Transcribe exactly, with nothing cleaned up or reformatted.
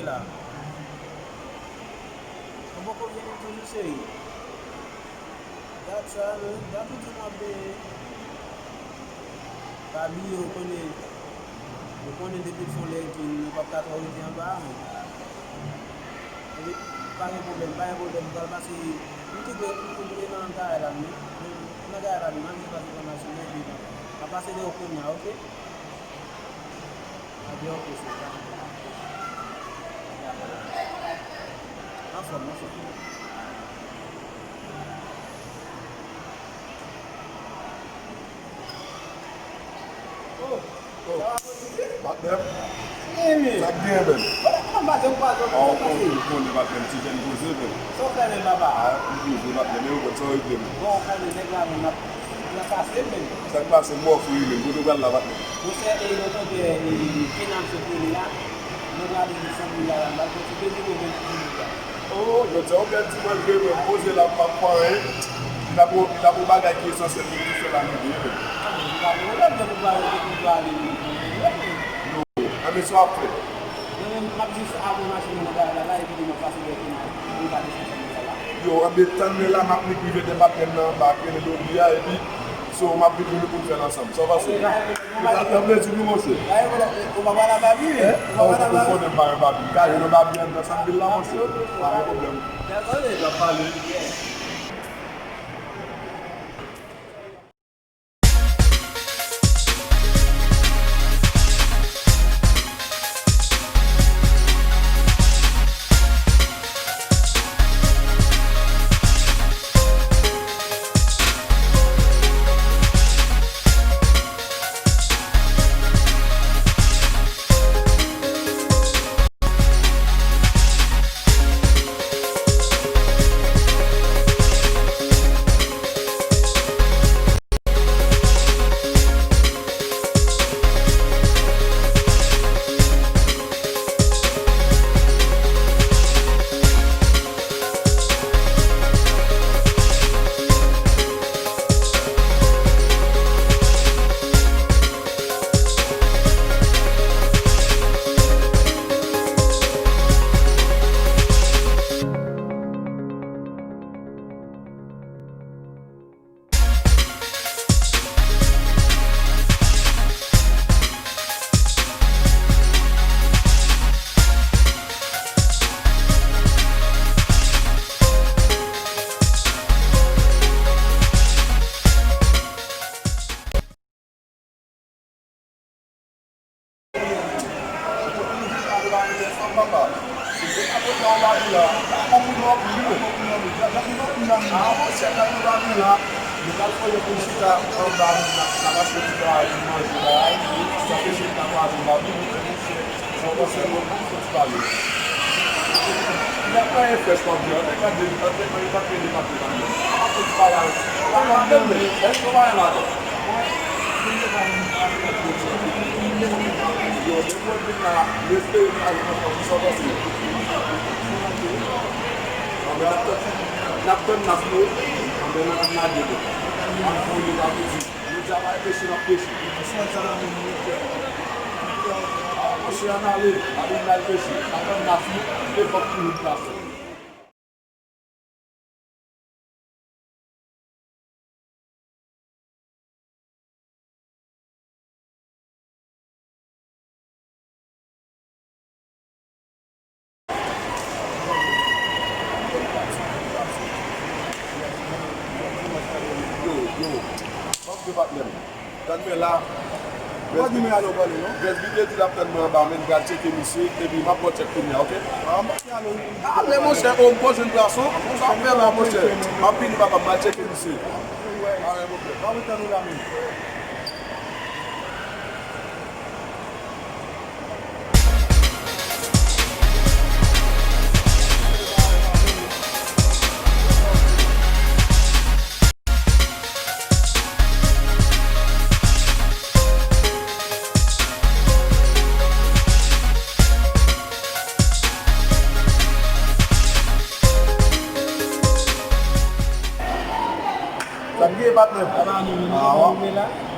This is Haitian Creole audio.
la. Mwen poko vini toujou seri. Dat sa, men dat ou di m ap vini. Pa bliye, ou konnen, ou konnen depi l fon lè epi nou p ap ka twò rete anba a, men. Epi, pa gen pwoblèm, pa gen pwoblèm, m pral pase, m tou pre, m tou pre nan garay la, men, men, nan garay la, men, m ap jis pase pran machin nan, epi m ap pase de ou kounye a, oke? Anfòm, anfòm. Oh, oh. Patnè m. Sa k gen, men? Ou konnen, patnè m, ti jèn poze, men. Sa w fè, men, papa? Ah, m poze, patnè m, men, ou konn sa w regle, men. Bon, ou konnen, nèg la, men, m ap Sa k pase, m ofri wi, men kote w pral la, patnè? Monchè, e, nou kontre, e, Kenan sot rele la. Nou prale Sanmil la, la, m pral pran ti plezi pou mwen, ti minit la. Oh, jodi a, yon bèl dimanch vre, men poze la, m p ap fè anyen. Li t ap yon, li t ap yon bagay ki esansyèl pou m te fè la, nou de, men. Ah, men, nou pa gen pwoblèm, nou prale, nou prale, men. Non, anben, sa w ap fè? Mwen menm, m ap jis avan machin nan nan garaj la, la, epi demen m ap pase dèyè Kenan, pou m ka desann Sanmil la, la. Yo, anben, tann mwen la, m ap vin rive dè patnè m nan anba, ak rele Dodi a, epi, so, m ap vin pou nou pou n fè l ansanm. Sa w panse? Sa fè plezi pou mwen, monchè. Ou pa pale a Babi? Hein? Ou pa pale a Babi? Ou konnen m pa yon Babi. M ka jwenn yon Babi anndan Sanmil la, monchè. Pa gen pwoblèm. N ap pale. Sa w panse, bon, bon, fò ti pale. Y ap fè frèch pa byen. Ann gade, ann gade, ann gade, ann gade, ann gade. Fò ti pale. Ann gade, men, èske w pa wè ladan? Yo, depi w vin la, m espere nou pa jwenn anfòm, sa w panse? Anben, n ap tann, n ap tann nas nou. Anben, n ap lage nou. N ap voye la pou di. Jodi a pa peche n ap peche. Monchè, ann ale, ale n al peche. Atann nas nou, e fòk nou vin pase. Yo, yo, fòk yo pa t menm. Tann mwen la. Ou pa di mwen ale w pale, non? Vès Bib te di l ap tann mwen anba, men m pral tcheke misye, epi m ap ba w tchèk kounye a, oke? Ah, men monchè, o, m poko jwenn pwason. Sa w ap fè la, monchè? M ap vini, papa, m pral tcheke misye. Pa gen pwoblèm. Pa ret tann ou la menm. Sa k gen, patnè? Ah, w ap